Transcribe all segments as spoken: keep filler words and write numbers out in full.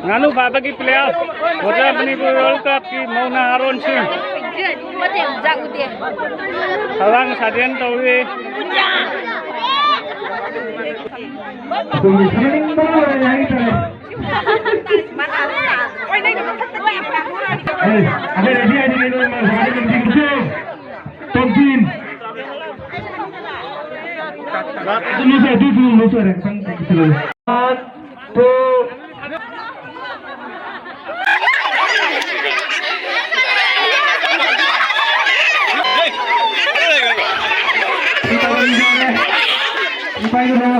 ꯉꯥꯅꯨ ꯐꯥꯕꯒꯤ player, ꯃꯣꯖꯥ ꯃꯅꯤꯄꯨꯔ World Cup ꯀꯤ ꯃꯧ ꯅꯍꯥꯔꯣꯟꯁꯤꯡ ꯊꯧꯔꯥꯡ ꯁꯥꯖꯦꯜ ꯇꯧꯔꯤ꯫ ꯑꯩꯈꯣꯏꯒꯤ ꯁꯥꯟꯅꯅꯤꯡꯕ ꯂꯣꯏꯔꯦ ꯍꯥꯏꯇꯥꯔꯦ꯫ ꯑꯦ, ꯑꯩꯈꯣꯏ ready ꯍꯥꯏꯗꯤ ꯀꯩꯅꯣ, ꯁꯥꯟꯅꯅꯤꯡꯕꯁꯦ꯫ ꯇꯣꯝꯊꯤꯟ꯫ ꯑꯗꯨ ꯂꯣꯏꯁꯤꯜꯂꯦ, ꯑꯗꯨ, ꯑꯗꯨ ꯂꯣꯏꯁꯤꯜꯂꯦ, ꯈꯤꯇꯪ ꯂꯣꯏꯁꯤꯜꯂꯦ꯫ One, two.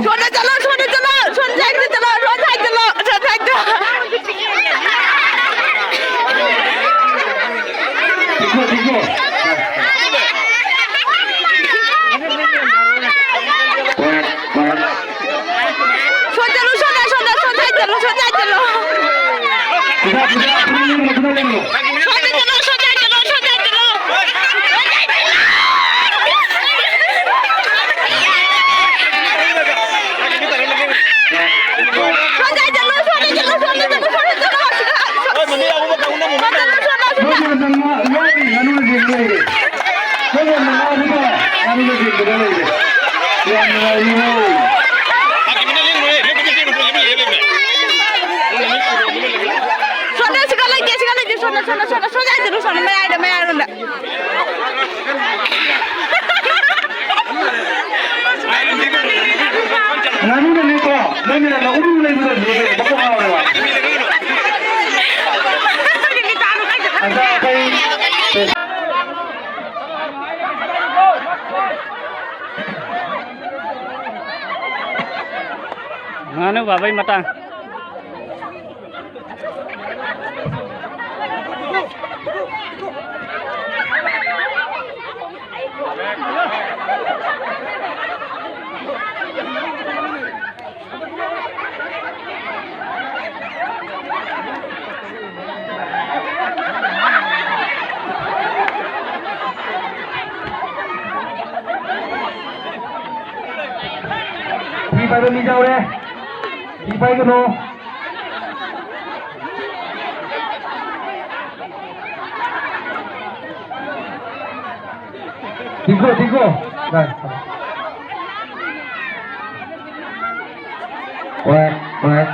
ꯁꯣꯝꯗ ꯆꯠꯂꯣ, ꯁꯣꯝꯗ ꯆꯠꯂꯣ, ꯁꯣꯝ side ꯇ ꯆꯠꯂꯣ, ꯁꯣꯝ side ꯇ ꯆꯠꯂꯣ, ꯁꯣꯝ side ꯇ꯫ ꯁꯣꯝ ꯆꯠꯂꯨ, ꯁꯣꯝꯗ, ꯁꯣꯝꯗ, ꯁꯣꯝ side ꯆꯠꯂꯨ, ꯁꯣꯝ side ꯆꯠꯂꯨ꯫ ꯁꯣꯝꯗ ꯆꯠꯂꯨ, ꯁꯣꯝ side ꯆꯠꯂꯨ, ꯁꯣꯝ side ꯆꯠꯂꯨ꯫ ꯁꯣꯝ side ꯆꯠꯂꯨ, ꯁꯣꯝꯗ ꯆꯠꯂꯨ, ꯁꯣꯝꯗ ꯆꯠꯂꯨ, ꯁꯣꯝꯗ ꯆꯠꯂꯨ꯫ ꯁꯣꯝꯗ ꯆꯠꯂꯨ, ꯁꯣꯝꯗ, ꯁꯣꯝꯗ꯫ ꯅꯣꯏꯅ ꯉꯥꯅꯨ ꯂꯣꯏꯔꯤ, ꯉꯥꯅꯨꯅ ꯌꯦꯡ ꯂꯩꯔꯦ꯫ ꯅꯪꯅ ꯉꯥꯅꯨꯗ, ꯉꯥꯅꯨꯅ ꯌꯦꯡꯕꯗ ꯂꯩꯔꯦ꯫ ꯌꯥꯝ ꯅꯨꯡꯉꯥꯏꯔꯤꯌꯦ꯫ ꯁꯣꯝꯗ ꯁꯤꯒ ꯂꯩꯇꯦ, ꯁꯤꯒ ꯂꯩꯇꯦ, ꯁꯣꯝꯗ, ꯁꯣꯝꯗ, ꯁꯣꯝꯗ, ꯁꯣꯝꯗ ꯌꯥꯏꯗ, ꯁꯣꯝꯗ, ꯁꯣꯝꯗ, ꯃꯌꯥꯏꯔꯣꯝꯗ꯫ ꯉꯥꯅꯨꯅꯅꯦꯀꯣ, ꯅꯪꯅ ꯂꯧꯔꯨ ꯂꯩꯕꯗꯣ ꯑꯗꯨꯗ ꯃꯀꯣꯛ ꯉꯥꯎꯔꯦꯕ꯫ ꯑꯗ ꯑꯩꯈꯣꯏ ꯉꯥꯅꯨ ꯐꯥꯕꯩ ꯃꯇꯥꯡ꯫ ꯐꯤ ꯄꯥꯏꯕ ꯃꯤ ꯌꯥꯎꯔꯦ꯫ ꯐꯤ ꯄꯥꯏꯒꯅꯨ꯫ ꯊꯤꯡꯀꯣ, ꯊꯤꯡꯀꯣ꯫ ꯚꯥꯏ꯫ ꯀ꯭ꯋꯦꯛ, ꯀ꯭ꯋꯦꯛ꯫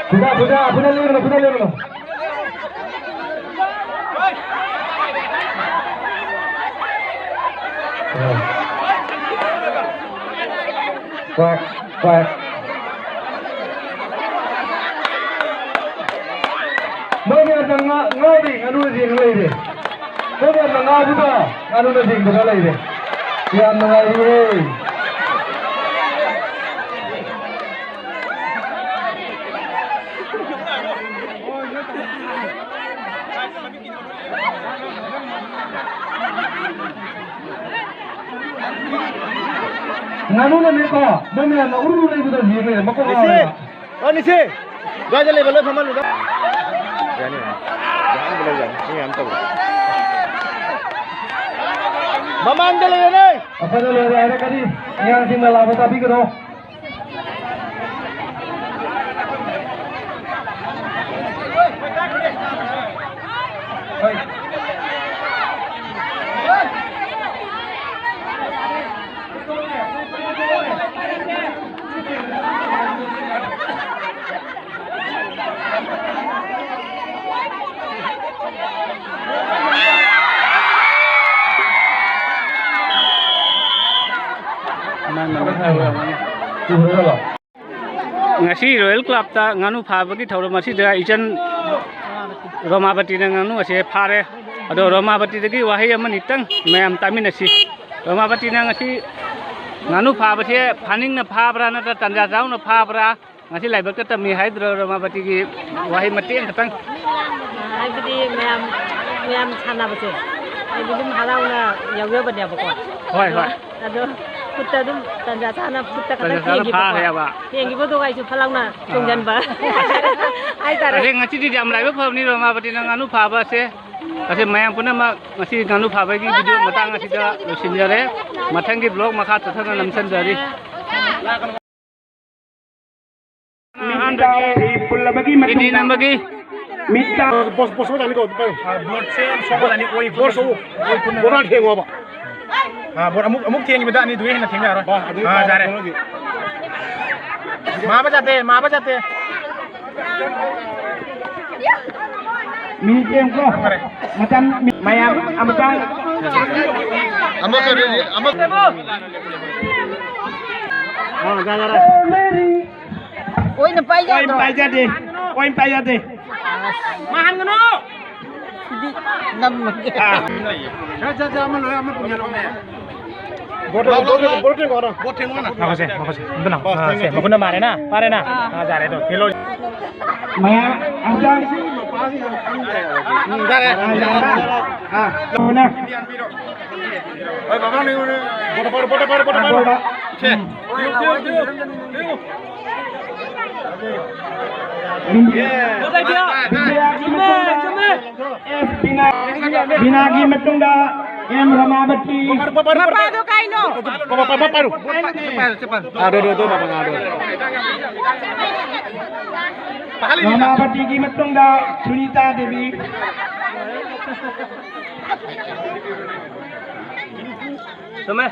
ꯈꯨꯗꯥ, ꯈꯨꯗꯥ, ꯈꯨꯗꯥ ꯂꯦꯡꯒꯅꯨ, ꯈꯨꯗꯥ ꯂꯦꯡꯒꯅꯨ꯫ ꯀ꯭ꯋꯦꯛ, ꯀ꯭ꯋꯦꯛ꯫ ꯃꯣꯏ ꯃꯌꯥꯝꯅ ꯉꯥ-, ꯉꯥꯎꯔꯤ ꯉꯥꯅꯨ ꯌꯦꯡ ꯂꯩꯔꯦ꯫ ꯃꯣꯏ ꯃꯌꯥꯝꯅ ꯉꯥꯎꯕꯗꯣ ꯉꯥꯅꯨꯅ ꯌꯦꯡꯗꯅ ꯂꯩꯔꯦ꯫ ꯌꯥꯝ ꯅꯨꯡꯉꯥꯏꯔꯤꯌꯦ꯫ ꯉꯥꯅꯨꯅꯅꯦꯀꯣ, ꯃꯣꯏ ꯃꯌꯥꯝꯅ ꯎꯔꯨ ꯎꯔꯨ ꯂꯩꯕꯗꯣ ꯌꯦꯡ ꯂꯩꯔꯦ, ꯃꯀꯣꯛ ꯉꯥꯎꯔꯦꯕ꯫ ꯅꯤꯁꯤ! ꯑꯣ, ꯅꯤꯁꯤ! ꯑꯗꯨꯋꯥꯏꯗ ꯂꯩꯕ ꯂꯣꯏ ꯐꯝꯍꯜꯂꯨꯗ꯫ ꯌꯥꯅꯤ, ꯌꯥꯅꯤ꯫ ꯌꯥꯝ ꯂꯩ, ꯌꯥꯅꯤ꯫ ꯃꯤ ꯌꯥꯝ ꯇꯧꯔꯦ꯫ ꯃꯃꯥꯡꯗ ꯂꯩꯔꯦꯅꯦ! ꯑꯩꯈꯣꯏꯅ ꯂꯣꯏꯔꯦ ꯍꯥꯏꯔꯛꯀꯅꯤ꯫ ꯑꯉꯥꯡꯁꯤꯡꯅ ꯂꯥꯎꯕ ꯇꯥꯕꯤꯒꯅꯣ꯫ ꯉꯁꯤ ꯔꯣꯌꯦꯜ ꯀ꯭ꯂꯕꯇ ꯉꯥꯅꯨ ꯐꯥꯕꯒꯤ ꯊꯧꯔꯝ ꯑꯁꯤꯗ ꯏꯆꯟ ꯔꯣꯃꯥꯕꯇꯤꯅ ꯉꯥꯅꯨ ꯑꯁꯦ ꯐꯥꯔꯦ꯫ ꯑꯗꯣ ꯔꯣꯃꯥꯕꯇꯤꯗꯒꯤ ꯋꯥꯍꯩ ꯑꯃꯅꯤꯇꯪ ꯃꯌꯥꯝ ꯇꯥꯃꯤꯟꯅꯁꯤ꯫ ꯔꯣꯃꯥꯕꯇꯤꯅ ꯉꯁꯤ ꯉꯥꯅꯨ ꯐꯥꯕꯁꯦ ꯐꯥꯅꯤꯡꯅ ꯐꯥꯕ꯭ꯔꯥ ꯅꯠꯇ꯭ꯔ ꯇꯟꯖꯥ ꯆꯥꯎꯅ ꯐꯥꯕ꯭ꯔꯥ? ꯉꯁꯤ ꯂꯥꯏꯕꯛꯇ ꯇꯝꯃꯤ ꯍꯥꯏꯗ꯭ꯔꯣ ꯔꯣꯃꯥꯕꯇꯤꯒꯤ ꯋꯥꯍꯩ ꯃꯇꯦꯛ ꯑꯃꯈꯛꯇꯪ? ꯍꯥꯏꯕꯗꯤ ꯃꯌꯥꯝ, ꯃꯌꯥꯝ ꯁꯥꯟꯅꯕꯁꯦ ꯑꯩꯗꯤ ꯑꯗꯨꯝ ꯍꯔꯥꯎꯅ ꯌꯥꯎꯖꯕꯅꯦꯕꯀꯣ꯫ ꯍꯣꯏ, ꯍꯣꯏ꯫ ꯑꯗꯣ ꯈꯨꯠꯇ ꯑꯗꯨꯝ ꯇꯟꯖꯥ ꯆꯥꯅ ꯈꯨꯠꯇ ꯈꯛꯇ ꯇꯟꯖꯥ ꯆꯥꯅ ꯊꯦꯡꯈꯤꯕꯀꯣ꯫ ꯐꯥꯈ꯭ꯔꯦꯕ꯫ ꯊꯦꯡꯈꯤꯕꯗꯣ ꯑꯩꯁꯨ ꯐꯠ ꯂꯥꯎꯅ ꯑꯥ꯫ ꯆꯣꯡꯁꯤꯟꯕ ꯍꯥꯏꯇꯥꯔꯦ꯫ ꯑꯗꯩ ꯉꯁꯤꯗꯤ ꯌꯥꯝ ꯂꯥꯏꯕꯛ ꯐꯕꯅꯤ ꯔꯣꯃꯥꯕꯇꯤꯅ ꯉꯥꯅꯨ ꯐꯥꯕꯁꯦ꯫ ꯑꯁꯤ ꯃꯌꯥꯝ ꯄꯨꯝꯅꯃꯛ ꯉꯁꯤ ꯉꯥꯅꯨ ꯐꯥꯕꯒꯤ ꯚꯤꯗꯤꯑꯣ ꯃꯇꯥꯡ ꯑꯁꯤꯗ ꯂꯣꯏꯁꯤꯟꯖꯔꯦ꯫ ꯃꯊꯪꯒꯤ ꯕ꯭ꯂꯣꯒ ꯃꯈꯥ ꯆꯠꯊꯅ ꯅꯝꯁꯤꯟꯖꯔꯤ꯫ ꯑꯍꯥꯟꯕꯒꯤ ꯏꯗꯤ ꯅꯝꯕꯒꯤ ꯃꯤꯠꯇ ꯕꯣꯁ, ꯕꯣꯁ ꯑꯃ ꯆꯥꯅꯤꯀꯣ, ꯑꯗꯨ ꯄꯥꯏꯌꯨ꯫ ꯑꯥ, ꯕꯣꯠꯁꯦ ꯁꯣꯝꯗ ꯑꯅꯤ ꯑꯣꯏ ꯕꯣꯁ ꯑꯃꯨꯛ, ꯕꯣꯠ ꯑꯃ ꯊꯦꯡꯉꯣꯕ꯫ ꯑꯥ, ꯕꯣꯠ ꯑꯃꯨꯛ, ꯑꯃꯨꯛ ꯊꯦꯡꯈꯤꯕꯗ ꯑꯅꯤꯗꯨꯒꯤ ꯍꯦꯟꯅ ꯊꯦꯡꯕ ꯌꯥꯔꯣꯏ꯫ ꯑꯥ, ꯑꯗꯨꯒꯤ ꯑꯥ, ꯌꯥꯔꯦ꯫ ꯀꯩꯅꯣꯒꯤ꯫ ꯃꯥꯕ ꯆꯠꯇꯦ, ꯃꯥꯕ ꯆꯠꯇꯦ꯫ ꯃꯤꯅꯤꯠ ꯇꯦꯟ ꯀꯣ꯫ ꯐꯔꯦ꯫ ꯃꯇꯝ ꯃꯌꯥꯝ ꯑꯃꯇꯪ꯫ ꯑꯃ ꯀꯔꯤ, ꯑꯃ ꯑꯥ, ꯌꯥꯔꯦ, ꯌꯥꯔꯦ꯫ ꯑꯣꯏꯅ ꯄꯥꯏ ꯌꯥꯗ꯭ꯔꯣ? ꯑꯣꯏꯅ ꯄꯥꯏꯖꯗꯦ꯫ ꯑꯣꯏꯅ ꯄꯥꯏꯖꯗꯦ꯫ ꯃꯥ ꯍꯟꯒꯅꯨ꯫ ꯁꯤꯗꯤ ꯅꯝꯃꯒꯦ꯫ ꯑꯥ꯫ ꯁꯦ, ꯁꯦ, ꯁꯦ, ꯑꯃ ꯂꯣꯏ, ꯑꯃ ꯄꯨꯟꯁꯤꯜꯂꯣꯅꯦ꯫ ꯕꯣꯠ, ꯕꯣꯠ, ꯕꯣꯠ, ꯕꯣꯠ ꯊꯦꯡꯉꯣ ꯅꯪ꯫ ꯉꯥꯏꯈꯣꯁꯦ, ꯉꯥꯏꯈꯣꯁꯦ꯫ ꯑꯝꯇ ꯂꯥꯎ꯫ ꯑꯥ, ꯁꯦ, ꯃꯈꯨꯠꯅ ꯃꯥꯔꯦꯅ? ꯐꯥꯔꯦꯅ? ꯑꯥ, ꯌꯥꯔꯦ ꯑꯗꯣ꯫ ꯊꯤꯜꯂꯣ꯫ ꯃꯌꯥꯝ ꯑꯝꯇꯪ꯫ ꯎꯝ, ꯌꯥꯔꯦ꯫ ꯑꯥ, ꯌꯥꯔꯦ꯫ ꯑꯥ, ꯂꯧꯅ꯫ ꯍꯣꯏ, ꯕꯕꯥ, ꯅꯪ ꯕꯣꯠ ꯄꯥꯏꯔꯣ, ꯕꯣꯠ ꯄꯥꯏꯔꯣ, ꯕꯣꯠ ꯄꯥꯏꯔꯣ꯫ ꯁꯦ꯫ ꯎꯝ꯫ ꯊꯤꯌꯨ, ꯊꯤꯌꯨ, ꯊꯤꯌꯨ, ꯊꯤꯌꯨ꯫ ꯕꯤꯗ꯭ꯌꯥ-, ꯕꯤꯗ꯭ꯌꯥꯒꯤ ꯃꯇꯨꯡꯗ ꯑꯦꯁ ꯕꯤꯅꯥ, ꯕꯤꯅꯥꯒꯤ ꯃꯇꯨꯡꯗ ꯑꯦꯝ ꯔꯃꯥꯕꯇꯤ꯫ ꯃꯄꯥꯗꯣ ꯀꯥꯏꯅꯣ? ꯄꯥꯏꯔꯣ, ꯄꯥꯏꯔꯣ, ꯄꯥꯏꯔꯣ꯫ ꯑꯥ, ꯗꯣ, ꯗꯣ, ꯗꯣ, ꯃꯄꯥ, ꯑꯥ, ꯗꯣ꯫ ꯔꯃꯥꯕꯇꯤꯒꯤ ꯃꯇꯨꯡꯗ ꯁꯨꯅꯤꯇꯥ ꯗꯦꯕꯤ꯫ ꯆꯨꯝꯃꯦ꯫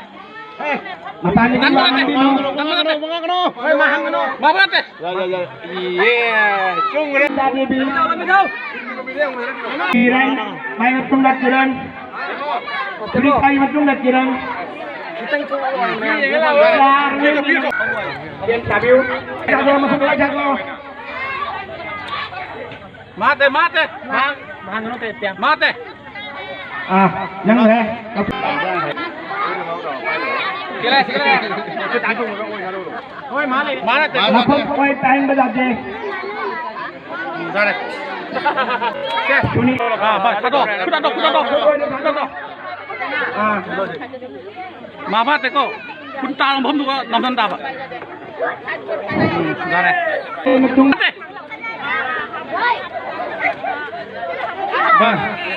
ꯃꯄꯥꯟꯗꯒꯤ ꯅꯪ ꯅꯠꯇꯦ, ꯃꯥꯡꯍꯟꯕꯤꯅꯨ꯫ ꯅꯪ ꯅꯠꯇꯦ꯫ ꯃꯥ ꯅꯠꯇꯦ꯫ ꯌꯥ, ꯌꯥ, ꯌꯥ꯫ ꯌꯦ, ꯆꯨꯝꯈ꯭ꯔꯦ꯫ ꯁꯨꯅꯤꯇꯥ ꯗꯦꯕꯤ꯫ ꯀꯤꯔꯟ, ꯃꯥꯏ ꯃꯇꯨꯡꯗ ꯀꯤꯔꯟ꯫ ꯁꯨꯅꯤꯇꯥꯒꯤ ꯃꯇꯨꯡꯗ ꯀꯤꯔꯟ꯫ ꯌꯥꯔꯦ꯫ ꯃꯥꯇꯦ, ꯃꯥꯇꯦ꯫ ꯃꯥ, ꯃꯥ ꯀꯩꯅꯣ ꯇꯧ ꯇꯦ꯫ ꯃꯥꯇꯦ꯫ ꯑꯥ, ꯅꯪ ꯂꯣꯏꯔꯦ꯫ ꯁꯤꯒꯔꯦ, ꯁꯤꯒꯔꯦ꯫ ꯍꯣꯏ, ꯃꯥ ꯂꯩꯔꯦ꯫ ꯃꯥ ꯅꯠꯇꯦ꯫ ꯃꯐꯝ ꯑꯣꯏ ꯇꯥꯏꯝ ꯕꯖꯥꯔꯁꯦ꯫ ꯌꯥꯔꯦ꯫ ꯁꯦ꯫ ꯁꯨꯅꯤ꯫ ꯑꯥ, ꯕꯥꯏ, ꯊꯥꯗꯣꯛ꯫ ꯈꯨꯠ ꯊꯥꯗꯣꯛ, ꯈꯨꯠ ꯊꯥꯗꯣꯛ꯫ ꯈꯨꯠ ꯊꯥꯗꯣꯛ꯫ ꯑꯥ꯫ ꯃꯥ ꯐꯥꯠꯇꯦꯀꯣ꯫ ꯈꯨꯠ ꯇꯥꯕ ꯃꯐꯝꯗꯨꯒ ꯅꯝꯁꯤꯟ ꯇꯥꯕ꯫ ꯎꯝ, ꯌꯥꯔꯦ꯫ ꯅꯠꯇꯦ꯫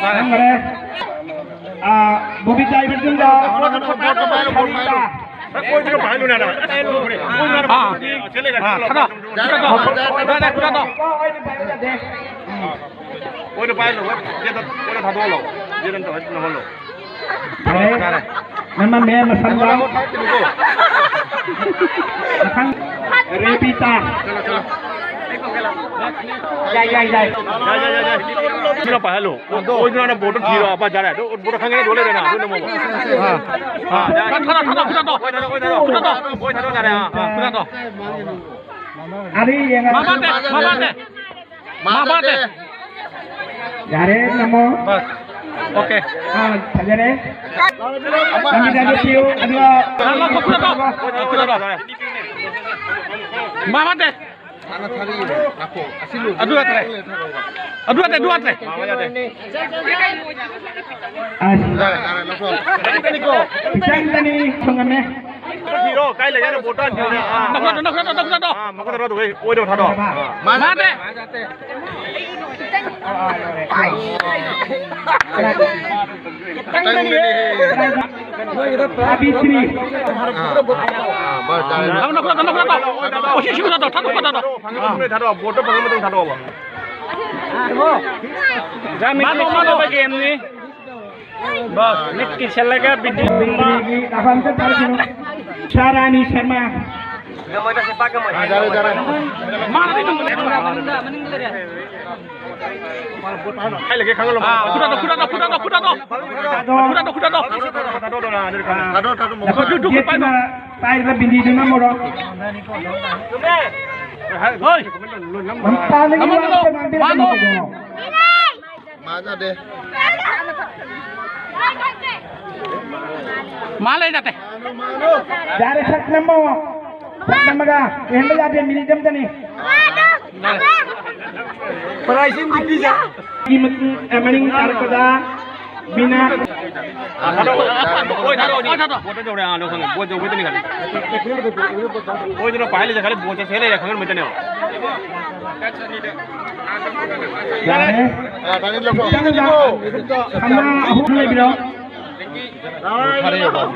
ꯈꯪꯈ꯭ꯔꯦ꯫ ꯑꯥ, ꯕꯣꯕꯤꯇꯥꯒꯤ ꯃꯇꯨꯡꯗ ꯁꯔꯤꯇꯥ꯫ ꯑꯥ, ꯑꯥ, ꯊꯥꯗꯣꯛ꯫ ꯈꯨꯠ ꯊꯥꯗꯣꯛ꯫ ꯌꯥꯔꯦ, ꯈꯨꯠ ꯊꯥꯗꯣꯛ꯫ ꯑꯣꯏꯅ ꯄꯥꯏꯍꯜꯂꯣ, ꯒꯦꯠꯇ ꯑꯣꯏꯅ ꯊꯥꯗꯣꯛꯍꯜꯂꯣ꯫ ꯒꯦꯠ ꯑꯝꯇ ꯅꯝꯍꯜꯂꯣ꯫ ꯐꯔꯦ꯫ ꯌꯥꯔꯦ꯫ ꯅꯃꯝꯃꯦ ꯃꯁꯝꯗꯣ꯫ ꯊꯥꯗꯣꯛꯑꯣ, ꯊꯥꯗꯣꯛꯑꯣ꯫ ꯃꯊꯪ ꯔꯦꯕꯤꯇꯥ꯫ ꯆꯠꯂꯣ, ꯆꯠꯂꯣ꯫ ꯌꯥꯏ, ꯌꯥꯏ, ꯌꯥꯏ꯫ ꯌꯥꯏ, ꯌꯥꯏ, ꯌꯥꯏ, ꯌꯥꯏ꯫ ꯁꯤꯅ ꯄꯥꯏꯍꯜꯂꯣ꯫ ꯑꯣꯏꯗꯨꯅ ꯅꯪ ꯕꯣꯠꯇꯣ ꯊꯤꯔꯣ, ꯑꯄꯥ ꯌꯥꯔꯦ꯫ ꯑꯗꯨ ꯕꯣꯠꯇꯣ ꯈꯪꯉꯦ, ꯑꯗꯨ ꯂꯩꯔꯦꯅ, ꯑꯗꯨ ꯅꯝꯃꯣꯕ꯫ ꯑꯥ꯫ ꯑꯥ, ꯌꯥꯔꯦ꯫ ꯊꯥꯗꯣꯛ, ꯊꯥꯗꯣꯛ, ꯊꯥꯗꯣꯛ꯫ ꯑꯣꯏ ꯊꯥꯗꯣꯛ, ꯑꯣꯏ ꯊꯥꯗꯣꯛ꯫ ꯑꯣꯏ ꯊꯥꯗꯣꯛ, ꯌꯥꯔꯦ꯫ ꯑꯥ, ꯑꯥ꯫ ꯑꯗꯨ ꯌꯦꯡꯉ ꯃꯥ ꯃꯥꯟꯗꯦ, ꯃꯥ ꯃꯥꯟꯗꯦ꯫ ꯃꯥ ꯃꯥꯟꯗꯦ꯫ ꯌꯥꯔꯦ, ꯅꯝꯃꯣ꯫ ꯕꯁ꯫ ꯑꯣꯀꯦ꯫ ꯑꯥ, ꯐꯖꯔꯦ꯫ ꯅꯪꯒꯤ ꯗꯥꯏꯂꯣꯛ ꯄꯤꯌꯨ, ꯑꯗꯨꯒ ꯂꯥꯛ, ꯂꯥꯛ, ꯈꯨꯗꯥ ꯇꯧ꯫ ꯈꯨꯗꯥ ꯇꯧ꯫ ꯃꯥ ꯃꯥꯟꯗꯦ꯫ ꯑꯗꯨ ꯅꯠꯇ꯭ꯔꯦ꯫ ꯑꯗꯨ ꯅꯠꯇ꯭ꯔꯦ, ꯑꯗꯨ ꯅꯠꯇ꯭ꯔꯦ꯫ ꯑꯁ꯫ ꯈꯤꯇꯪꯗꯅꯤ ꯊꯨꯡꯉꯝꯃꯦ꯫ ꯊꯤꯔꯣ, ꯀꯥꯏ ꯂꯩꯒꯦ? ꯕꯣꯠꯇꯣ ꯍꯥꯟꯅ ꯊꯤꯔꯣꯅꯦ꯫ ꯑꯥ, ꯅꯈꯨꯠꯇꯣ, ꯅꯈꯨꯠꯇꯣ, ꯅꯈꯨꯠꯇꯣ꯫ ꯑꯥ, ꯃꯈꯨꯠꯇꯣ ꯊꯥꯗꯣꯛꯑꯣ, ꯑꯣꯏꯗꯣ ꯊꯥꯗꯣꯛꯑꯣ꯫ ꯑꯥ꯫ ꯃꯥꯟꯗꯦ꯫ ꯈꯤꯇꯪꯗꯅꯤ꯫ ꯁꯥꯕꯤꯇ꯭ꯔꯤ꯫ ꯑꯥ, ꯑꯥ, ꯕꯁ, ꯌꯥꯔꯦ, ꯌꯥꯔꯦ꯫ ꯅꯈꯨꯠꯇꯣ, ꯅꯈꯨꯠꯇꯣ, ꯅꯈꯨꯠꯇꯣ꯫ ꯑꯣ, ꯁꯤ, ꯁꯤ ꯃꯊꯛꯇꯣ ꯊꯥꯗꯣꯛꯑꯣ, ꯊꯥꯗꯣꯛꯑꯣ꯫ ꯐꯪꯉꯕ ꯃꯇꯨꯡꯗ ꯊꯥꯗꯣꯛꯑꯣ, ꯕꯣꯠꯇꯣ ꯐꯪꯉꯕ ꯃꯇꯨꯡꯗ ꯊꯥꯗꯣꯛꯑꯣꯕ꯫ ꯃꯥꯟꯗꯣ, ꯃꯥꯟꯗꯣ꯫ ꯒꯦꯝꯅꯤ꯫ ꯃꯤꯠ ꯀꯤꯁꯜꯂꯒ ꯕꯤꯗꯤꯑꯣꯒꯨꯝꯕ꯫ ꯁꯥꯔꯥꯅꯤ ꯁꯔꯃ꯫ ꯃꯥꯅꯗꯤ ꯑꯗꯨꯝ ꯀꯥꯏ ꯂꯩꯒꯦ ꯈꯪꯍꯜꯂꯣ꯫ ꯑꯥ, ꯈꯨꯗꯥꯗꯣ, ꯈꯨꯗꯥꯗꯣ, ꯈꯨꯗꯥꯗꯣ, ꯈꯨꯗꯥꯗꯣ꯫ ꯈꯨꯗꯥꯗꯣ, ꯈꯨꯗꯥꯗꯣ꯫ ꯊꯥꯗꯣꯛꯑꯣ, ꯊꯥꯗꯣꯛꯑꯣ꯫ ꯄꯥꯏꯔꯤꯕ ꯕꯤꯟꯗꯤꯗꯨꯅ ꯃꯣꯔꯣꯛ꯫ ꯍꯣꯏ꯫ ꯃꯝꯇꯥꯅꯒꯤ ꯅꯃꯣ, ꯅꯃꯣ꯫ ꯋꯥꯁꯦ ꯉꯥꯡꯕꯤꯔꯛꯀꯅꯨ ꯃꯥꯅꯣ꯫ ꯀꯩꯅꯣ꯫ ꯃꯥꯟꯅꯗꯦ꯫ ꯃꯥ ꯂꯩ ꯅꯠꯇꯦ꯫ ꯌꯥꯔꯦ, ꯁꯛ ꯅꯝꯃꯣ꯫ ꯁꯛ ꯅꯝꯃꯒ ꯂꯩꯍꯟꯕ ꯌꯥꯗꯦ, ꯃꯤꯅꯤꯠ ꯑꯃꯇꯅꯤ꯫ ꯄ꯭ꯔꯥꯏꯖ ꯑꯃꯗꯤ ꯄꯤꯖ꯫ ꯃꯅꯤꯡ ꯇꯥꯔꯛꯄꯗ ꯃꯤꯅ꯫ ꯑꯥ, ꯊꯥꯗꯣꯛꯑꯣ꯫ ꯍꯣꯏ, ꯊꯥꯗꯣꯛꯑꯣ, ꯊꯥꯗꯣꯛꯑꯣ꯫ ꯕꯣꯠꯇ ꯌꯧꯔꯦ, ꯑꯥ, ꯂꯧ ꯈꯪꯉꯦ꯫ ꯕꯣꯠ ꯌꯧꯕꯩꯗꯅꯤ ꯈꯜꯂꯤ꯫ ꯃꯣꯏꯗꯨꯅ ꯄꯥꯏꯍꯜꯂꯤꯁꯦ ꯈꯜꯂꯤ, ꯕꯣꯠ ꯆꯠꯁꯦ ꯂꯩꯔꯦ ꯈꯪꯍꯟꯕꯩꯗꯅꯦꯕ꯫ ꯌꯥꯔꯦ꯫ ꯑꯥ, ꯇꯥꯅꯤ ꯂꯧꯊꯣꯛ꯫ ꯈꯤꯇꯪ ꯁꯅꯥ ꯑꯍꯨꯝ ꯂꯩꯕꯤꯔꯣ꯫ ꯐꯔꯦ, ꯌꯧꯔꯛꯑꯣ꯫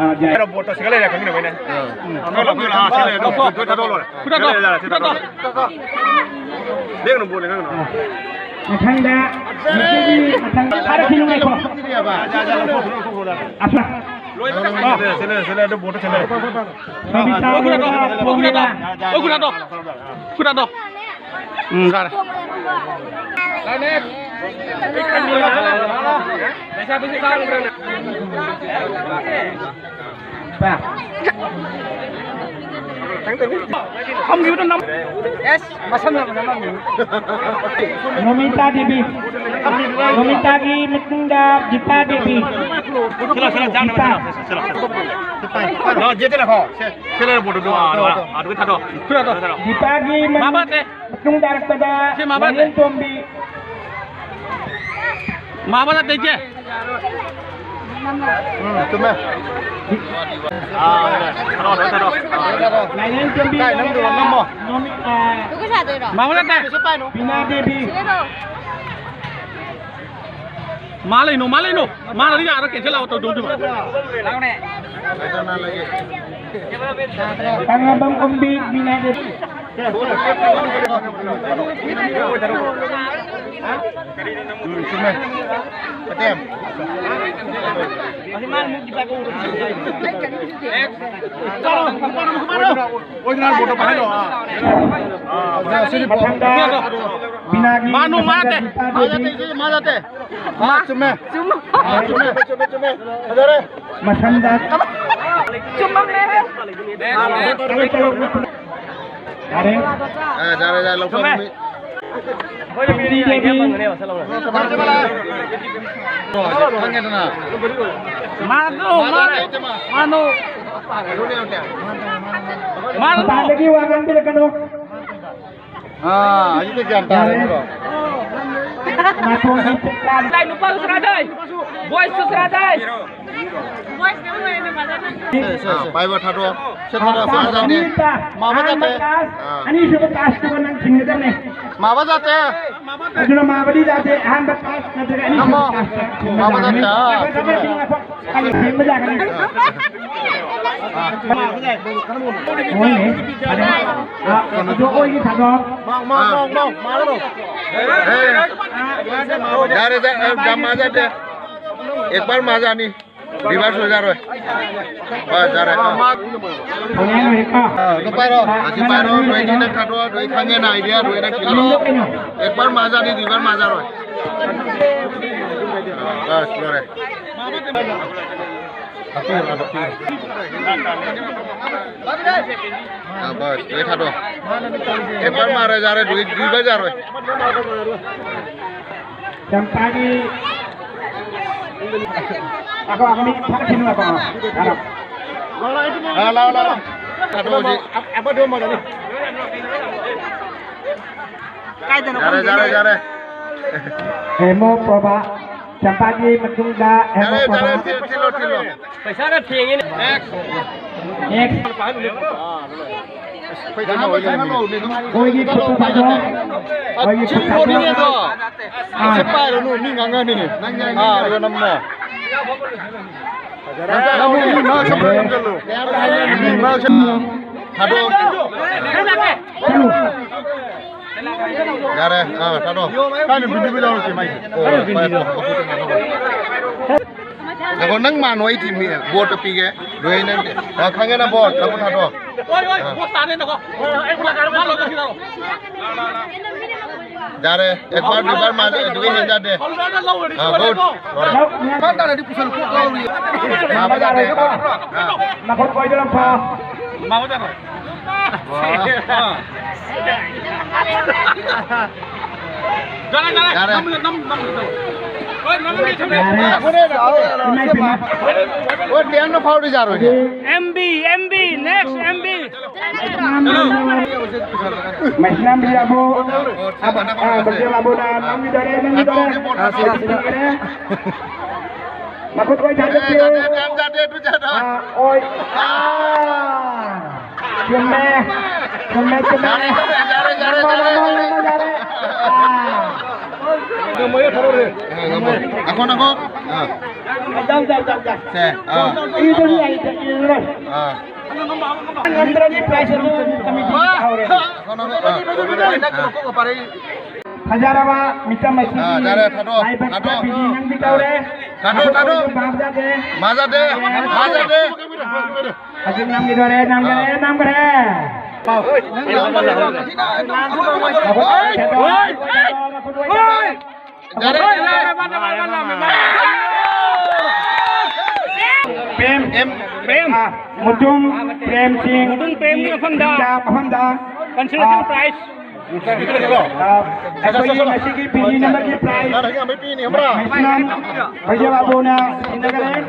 ꯑꯥ, ꯌꯥꯔꯦ꯫ ꯕꯣꯠ ꯆꯠꯁꯦ ꯂꯩꯔꯦ ꯈꯪꯍꯟꯕꯩꯅꯦ꯫ ꯑꯥ꯫ ꯎꯝ꯫ ꯂꯧꯊꯣꯛ, ꯂꯧꯊꯣꯛ, ꯂꯧꯊꯣꯛ꯫ ꯈꯨꯗꯥꯗꯣ, ꯈꯨꯗꯥꯗꯣ꯫ ꯂꯦꯡꯒꯅꯨ, ꯕꯣꯜ ꯂꯦꯡꯒꯅꯨ꯫ ꯃꯊꯪꯗ ꯃꯁꯤꯒꯤ ꯃꯊꯪ ꯊꯥꯔꯛꯈꯤꯅꯨ, ꯉꯥꯏꯈꯣ꯫ ꯑꯁ꯫ ꯂꯣꯏꯕ ꯆꯠꯂꯦ, ꯆꯠꯂꯦ, ꯆꯠꯂꯦ, ꯑꯗꯨ ꯕꯣꯜꯗꯣ ꯆꯠꯂꯦ꯫ ꯔꯣꯕꯤꯇꯥ ꯑꯣꯏ, ꯈꯨꯗꯥꯗꯣ, ꯂꯣꯏꯕ ꯑꯣꯏ, ꯈꯨꯗꯥꯗꯣ, ꯐꯣꯔꯃꯨꯂꯥ꯫ ꯑꯣꯏ, ꯈꯨꯗꯥꯗꯣ, ꯈꯨꯗꯥꯗꯣ꯫ ꯎꯝ, ꯌꯥꯔꯦ꯫ ꯄꯥ꯫ ꯐꯝꯈꯤꯕꯗꯣ ꯅꯝ-, ꯑꯦꯁ, ꯃꯁꯝꯅ ꯅꯝꯃꯝꯃꯤ꯫ ꯅꯣꯃꯤꯇꯥ ꯗꯦꯕꯤ꯫ ꯅꯣꯃꯤꯇꯥꯒꯤ ꯃꯇꯨꯡꯗ ꯒꯤꯇꯥ ꯗꯦꯕꯤ꯫ ꯁꯤꯂꯣ, ꯁꯤꯂꯣ, ꯆꯥꯅꯕ ꯒꯤꯇꯥ꯫ ꯁꯤꯂꯣ, ꯁꯤꯂꯣ, ꯁꯤꯂꯣ꯫ ꯂꯥꯛꯑꯣ, ꯖꯦ ꯇꯦ ꯂꯥꯛꯑꯣ꯫ ꯁꯦ, ꯁꯦ ꯂꯩꯔꯦ, ꯕꯣꯠꯇꯨ ꯑꯗꯨ, ꯑꯥ, ꯑꯗꯨ, ꯑꯥ, ꯑꯗꯨ ꯊꯥꯗꯣꯛꯑꯣ꯫ ꯈꯨꯠ ꯊꯥꯗꯣꯛꯑꯣ꯫ ꯒꯤꯇꯥꯒꯤ ꯃꯥ ꯃꯇꯨꯡ ꯕꯥꯠ ꯅꯦ꯫ ꯃꯇꯨꯡ ꯇꯥꯔꯛꯄꯗ ꯁꯤ ꯃꯥ ꯕꯥꯠ ꯅꯦ꯫ ꯂꯥꯏꯔꯦꯟ ꯇꯣꯝꯕꯤ꯫ ꯃꯥ ꯕꯥꯠ ꯅꯠꯇꯦ, ꯏꯆꯦ꯫ ꯎꯝ, ꯆꯨꯝꯃꯦ꯫ ꯑꯥ, ꯊꯥꯗꯣꯛꯑꯣ, ꯊꯥꯗꯣꯛꯑꯣ꯫ ꯂꯥꯏꯔꯦꯟ ꯇꯣꯝꯕꯤ ꯀꯥꯏ ꯅꯝꯗꯣꯏꯕ? ꯅꯝꯃꯣ꯫ ꯅꯣꯃꯤ-, ꯑꯥ, ꯃꯥ ꯕꯥꯠ ꯅꯠꯇꯦ꯫ ꯕꯤꯅꯥ ꯗꯦꯕꯤ꯫ ꯃꯥ ꯂꯩꯅꯣ, ꯃꯥ ꯂꯩꯅꯣ꯫ ꯃꯥꯅꯗꯤ ꯌꯥꯔꯣꯏ, cancel out ꯇꯧꯗꯧꯗꯨꯕ꯫ ꯀꯪꯂꯥꯕꯝ ꯑꯣꯡꯕꯤ ꯃꯤꯅꯥꯏ꯫ ꯎꯝ, ꯆꯨꯝꯃꯦ꯫ ꯑꯇꯦꯝ꯫ ꯑꯣꯏꯗꯅ ꯕꯣꯠꯇꯣ ꯄꯥꯏꯍꯜꯂꯣ꯫ ꯑꯥ꯫ ꯑꯥ, ꯁꯤꯗꯤ ꯃꯊꯪꯗ ꯕꯤꯅꯥꯒꯤ ꯃꯥꯅꯨ, ꯃꯥ ꯃꯊꯪꯗ ꯅꯠꯇꯦ꯫ ꯒꯤꯇꯥ ꯃꯥ ꯅꯠꯇꯦ, ꯗꯦꯕꯤ꯫ ꯏꯆꯦ, ꯃꯥ ꯅꯠꯇꯦ꯫ ꯑꯥ, ꯆꯨꯝꯃꯦ꯫ ꯆꯨꯝꯃꯦ꯫ ꯑꯥ, ꯆꯨꯝꯃꯦ, ꯆꯨꯝꯃꯦ, ꯆꯨꯝꯃꯦ꯫ ꯐꯖꯔꯦ꯫ ꯃꯊꯪꯗ ꯆꯨꯝꯃꯝꯃꯦ꯫ ꯌꯥꯔꯦ꯫ ꯑꯥ, ꯌꯥꯔꯦ, ꯌꯥꯔꯦ, ꯂꯧꯊꯣꯛꯑꯣ꯫ ꯆꯨꯝꯃꯦ꯫ ꯃꯤ ꯑꯩꯈꯣꯏꯅ ꯄꯤꯔꯗꯤ ꯆꯨꯝꯃꯤ꯫ Idea ꯐꯪꯒꯅꯦꯕ, ꯁꯠ ꯂꯥꯎꯅ꯫ ꯈꯪꯉꯦꯗꯅ꯫ ꯃꯥꯅꯣ, ꯃꯥꯅꯣ, ꯃꯥꯅꯣ꯫ ꯃꯥꯅꯣ꯫ ꯃꯄꯥꯟꯗꯒꯤ ꯋꯥ ꯉꯥꯡꯕꯤꯔꯛꯀꯅꯨ꯫ ꯑꯥ, ꯑꯗꯨꯗꯤ ꯒ꯭ꯌꯥꯟ ꯇꯥꯔꯦ, ꯌꯥꯔꯦ꯫ ꯅꯠꯇ꯭ꯔꯣ? ꯅꯥꯇꯣꯟꯒꯤ ꯂꯥꯏ ꯅꯨꯄꯥ ꯁꯨꯔꯥꯗꯥꯏ, boys ꯁꯨꯔꯥꯗꯥꯏ꯫ ꯑꯥ, ꯄꯥꯏꯕ ꯊꯥꯗꯣꯛꯑꯣ꯫ ꯁꯦ, ꯊꯥꯗꯣꯛꯑꯣ, ꯁꯦ, ꯊꯥꯗꯣꯛꯑꯣ꯫ ꯑꯅꯤ ꯇꯥ-, ꯃꯥꯕ ꯑꯍꯥꯟꯕ ꯖꯥꯇꯦ꯫ Class, ꯑꯥ꯫ ꯑꯅꯤꯁꯨꯕ class ꯇꯨꯒ ꯅꯪ ꯊꯤꯡꯒꯗꯕꯅꯦ꯫ ꯃꯥꯕ ꯖꯥꯇꯦ꯫ ꯑꯗꯨꯅ ꯃꯥꯕꯗꯤ ꯖꯥꯇꯦ ꯑꯍꯥꯟꯕ class ꯅꯠꯇ꯭ꯔꯒ ꯑꯅꯤꯁꯨꯕ ꯅꯝꯃꯣ꯫ Class ꯇ ꯃꯥꯕ ꯊꯤꯡꯒꯗꯕꯅꯦ꯫ ꯖꯥꯇꯦ, ꯑꯥ, ꯉꯥꯏꯈꯣ, ꯉꯥꯏꯈꯣ, ꯆꯨꯝꯃꯦ꯫ ꯑꯩ ꯊꯦꯡꯕ ꯌꯥꯒꯅꯤ꯫ ꯑꯥ꯫ ꯍꯣꯏꯅꯦ꯫ ꯑꯗ, ꯑ, ꯑꯗꯣ ꯑꯣꯏꯒꯤ ꯊꯥꯗꯣꯛ꯫ ꯃꯥ, ꯃꯥ, ꯃꯥ, ꯃꯥ, ꯃꯥ, ꯃꯥ꯫ ꯑꯦ꯫ ꯌꯥꯔꯦ, ꯌꯥꯔꯦ, ꯌꯥꯝ ꯃꯥꯟꯅꯗꯦ꯫ ꯑꯦꯛ ꯕꯥꯔ ꯃꯥꯖꯥꯅꯤ꯫ ꯔꯤꯚꯥꯔꯁ ꯑꯣꯏꯖꯥꯔꯣꯏ꯫ ꯍꯣꯏ, ꯌꯥꯔꯦ꯫ ꯑ꯫ ꯍꯣꯔꯦꯟ ꯍꯦꯛꯇ꯫ ꯑ, ꯅꯨꯄꯥꯔꯣ? ꯑ, ꯑꯁꯤ ꯄꯥꯏꯔꯣ, ꯅꯣꯏꯗꯤ ꯅꯪ ꯊꯥꯗꯣꯛꯑꯣ, ꯅꯣꯏ ꯈꯪꯉꯦꯅ, ꯑꯥꯏꯗꯤꯌꯥ ꯂꯣꯏꯅ ꯈꯪꯉꯦ꯫ ꯀꯩꯅꯣ? ꯑꯦꯛ ꯕꯥꯔ ꯃꯥꯖꯥꯅꯤ, ꯔꯤꯚꯥꯔꯁ ꯃꯥꯖꯥꯔꯣꯏ꯫ ꯑ, ꯕꯁ, ꯂꯣꯏꯔꯦ꯫ ꯑ, ꯕꯁ, ꯂꯣꯏ ꯊꯥꯗꯣꯛꯑꯣ꯫ ꯑꯦꯛ ꯕꯥꯔ ꯃꯥꯔꯣꯏ, ꯌꯥꯔꯣꯏ, ꯔꯤꯚꯥꯔꯁ ꯌꯥꯔꯣꯏ꯫ ꯆꯝꯄꯥꯒꯤ ꯑꯀꯣ ꯑꯀꯣ ꯃꯤ ꯐꯠ ꯈꯤꯅꯨ ꯑꯀꯣ꯫ ꯂꯥꯛꯑꯣ, ꯂꯥꯛꯑꯣ, ꯂꯥꯛꯑꯣ꯫ ꯊꯥꯗꯣꯛꯑꯣ ꯍꯧꯖꯤꯛ꯫ ꯌꯥꯔꯦ, ꯌꯥꯔꯦ, ꯌꯥꯔꯦ꯫ ꯍꯦꯃꯣ ꯄ꯭ꯔꯚꯥ꯫ ꯆꯝꯄꯥꯒꯤ ꯃꯇꯨꯡꯗ ꯍꯦꯃꯣ ꯌꯥꯔꯦ, ꯄ꯭ꯔꯚꯥ꯫ ꯌꯥꯔꯦ, ꯊꯤꯜ-, ꯊꯤꯜꯂꯣ, ꯊꯤꯜꯂꯣ꯫ ꯄꯩꯁꯥꯒ ꯊꯦꯡꯉꯤꯅꯦ꯫ ꯅꯦꯛꯁ꯫ ꯑꯩꯈꯣꯏꯒꯤ ꯈꯨꯠꯇ ꯊꯥꯗꯣꯛ꯫ ꯑꯩꯈꯣꯏꯒꯤ ꯈꯨꯠꯇ ꯊꯥꯗꯣꯛ꯫ ꯑꯥ꯫ ꯁꯤ ꯄꯥꯏꯔꯨꯅꯨ, ꯃꯤ ꯉꯥꯡꯉꯅꯤ꯫ ꯑꯥ, ꯑꯗꯨꯒ ꯅꯝꯃꯣ꯫ ꯅꯝꯃꯣ, ꯃꯤ ꯃꯥ ꯁꯝꯕ꯭ꯔ ꯅꯝꯖꯜꯂꯨ꯫ ꯃꯤ ꯃꯥ ꯁꯝ-, ꯊꯥꯗꯣꯛ꯫ ꯆꯠꯂꯨ꯫ ꯌꯥꯔꯦ, ꯑꯥ, ꯊꯥꯗꯣꯛ꯫ ꯀꯥꯏꯅ ꯕꯤꯟꯗꯤꯕꯨ ꯌꯥꯎꯔꯛꯀꯦ ꯃꯥꯏꯁꯦ? ꯑꯣ, ꯀꯥꯏꯅ ꯕꯤꯟꯗꯤꯕꯨ? ꯉꯥꯏꯈꯣ, ꯅꯪ ꯃꯥꯟꯅꯣ ꯑꯩ ꯊꯤꯡꯕꯤ-, ꯕꯣꯠꯇ ꯄꯤꯒꯦ꯫ ꯂꯣꯏꯅ, ꯑ, ꯈꯪꯉꯦ ꯅꯪ ꯕꯣꯠ, ꯅꯪ ꯊꯥꯗꯣꯛꯑꯣ꯫ ꯍꯣꯏ, ꯍꯣꯏ, ꯑ꯫ ꯕꯣꯠ ꯇꯥꯅꯤ, ꯅꯀꯣ꯫ ꯍꯣꯏ, ꯍꯣꯏ, ꯑꯩ ꯕꯣꯠ ꯇꯥꯅꯤ, ꯃꯥ ꯂꯧꯗꯣꯏꯁꯤ ꯂꯥꯛꯑꯣ꯫ ꯌꯥꯔꯦ, ꯑꯦꯛ ꯕꯥꯔ, ꯗꯨ ꯕꯥꯔ ꯃꯥꯜꯂꯦ, ꯑꯗꯨꯒ ꯍꯦꯟ ꯌꯥꯗꯦ꯫ ꯍꯣꯜꯗꯔꯗ ꯂꯧꯔꯗꯤ ꯑ, ꯁꯣꯏꯔꯦꯀꯣ꯫ ꯕꯣꯠ, ꯂꯣꯏꯔꯦ꯫ ꯃꯥ ꯇꯥꯅꯗꯤ ꯄꯨꯁꯜꯂꯨ, ꯀꯣꯛ ꯉꯥꯎꯔꯤ꯫ ꯃꯥ ꯌꯥꯗꯦ꯫ ꯑ꯫ ꯃꯈꯨꯠ ꯀꯣꯏꯗꯨꯅ ꯐꯥꯎ꯫ ꯃꯥ ꯌꯥꯗꯦ꯫ ꯌꯥꯔꯦ, ꯌꯥꯔꯦ꯫ ꯌꯥꯔꯦ꯫ ꯅꯝ, ꯅꯝ, ꯅꯝ, ꯅꯝ꯫ ꯍꯣꯏ, ꯅꯝꯒꯦ, ꯊꯝꯃꯦ꯫ ꯌꯥꯔꯦ꯫ ꯏꯃꯥꯏ ꯄꯦꯝꯃ꯫ ꯍꯣꯏ, ꯇꯦꯟꯅ ꯐꯥꯎꯔꯗꯤ ꯌꯥꯔꯣꯏꯅꯦ꯫ M B, M B, next M B. ꯃꯩꯁꯅꯥꯝ ꯕꯤꯌꯥꯕꯨ꯫ ꯑꯕ-, ꯑ, ꯕꯖꯦ ꯕꯥꯕꯨꯅ ꯅꯝꯈꯤꯗꯣꯔꯦ, ꯅꯝꯈꯤꯗꯣꯔꯦ꯫ ꯃꯈꯨꯠ ꯑꯣꯏ ꯊꯥꯗꯣꯛꯄꯤꯌꯨ꯫ ꯑꯦ, ꯌꯥꯗꯦ, ꯌꯥꯗꯦ, ꯌꯥꯗꯦ, ꯌꯥꯗꯦ꯫ ꯑ, ꯑꯣꯏ꯫ ꯑ꯫ ꯆꯨꯝꯃꯦ꯫ ꯆꯨꯝꯃꯦ, ꯆꯨꯝꯃꯦ꯫ ꯌꯥꯔꯦ, ꯌꯥꯔꯦ, ꯌꯥꯔꯦ, ꯅꯝꯃꯣ, ꯌꯥꯔꯦ, ꯅꯝꯃꯣ, ꯌꯥꯔꯦ꯫ ꯌꯥꯔꯦ꯫ ꯑꯥ꯫ ꯉꯝꯃꯣꯏ, ꯊꯥꯗꯣꯛꯑꯣ꯫ ꯑꯦ, ꯉꯝꯃꯣꯏ꯫ ꯉꯥꯏꯈꯣ, ꯉꯥꯏꯈꯣ꯫ ꯑꯥ꯫ ꯁꯦ, ꯑꯥ꯫ ꯏꯗꯨꯅꯤ ꯑꯩ ꯆꯠꯂꯤꯗꯨꯅ꯫ ꯑꯥ꯫ ꯉꯝꯗ꯭ꯔꯗꯤ prize ꯑꯗꯨ committee ꯇꯥꯍꯧꯔꯦ꯫ ꯉꯥꯏꯈꯣ, ꯉꯥꯏꯈꯣ꯫ ꯑꯥ꯫ ꯐꯖꯔꯕ ꯃꯤꯆꯝ ꯑꯁꯤꯒꯤ ꯑꯥ, ꯌꯥꯔꯦ, ꯊꯥꯗꯣꯛꯑꯣ, ꯂꯥꯏꯕꯛꯇ ꯊꯥꯗꯣꯛꯑꯣ꯫ ꯕꯤꯖꯤ ꯅꯪꯕꯤꯗꯧꯔꯦ꯫ ꯊꯥꯗꯣꯛꯑꯣ, ꯊꯥꯗꯣꯛꯑꯣ꯫ ꯚꯥꯞ ꯇꯥꯗꯦ꯫ ꯃꯥ ꯆꯥꯗꯦ, ꯃꯥ ꯆꯥꯗꯦ꯫ ꯍꯧꯖꯤꯛ ꯅꯝꯈꯤꯗꯣꯔꯦ, ꯅꯝꯈꯔꯦ, ꯑꯥ꯫ ꯅꯝꯈꯔꯦ꯫ ꯍꯣꯏ꯫ ꯌꯥꯔꯦ, ꯌꯥꯔꯦ꯫ ꯄ꯭ꯔꯦꯝ꯫ ꯑꯦꯝ꯫ ꯄ꯭ꯔꯦꯝ꯫ ꯑꯥ, ꯃꯨꯇꯨꯝ ꯄ꯭ꯔꯦꯝ ꯁꯤꯡ꯫ ꯃꯨꯇꯨꯝ ꯄ꯭ꯔꯦꯝꯒꯤ ꯃꯐꯝꯗ꯫ ꯁꯤꯡꯗ ꯃꯐꯝꯗ꯫ Consolation ꯑꯥ, prize꯫ ꯑꯥ, ꯑꯩꯈꯣꯏꯒꯤ ꯉꯁꯤꯒꯤ ꯄꯤꯅꯅꯕꯒꯤ prize ꯃꯦꯛꯁꯤꯃꯝ ꯍꯣꯏꯖꯕꯥꯕꯨꯅ ꯁꯤꯟꯅꯈꯔꯦ꯫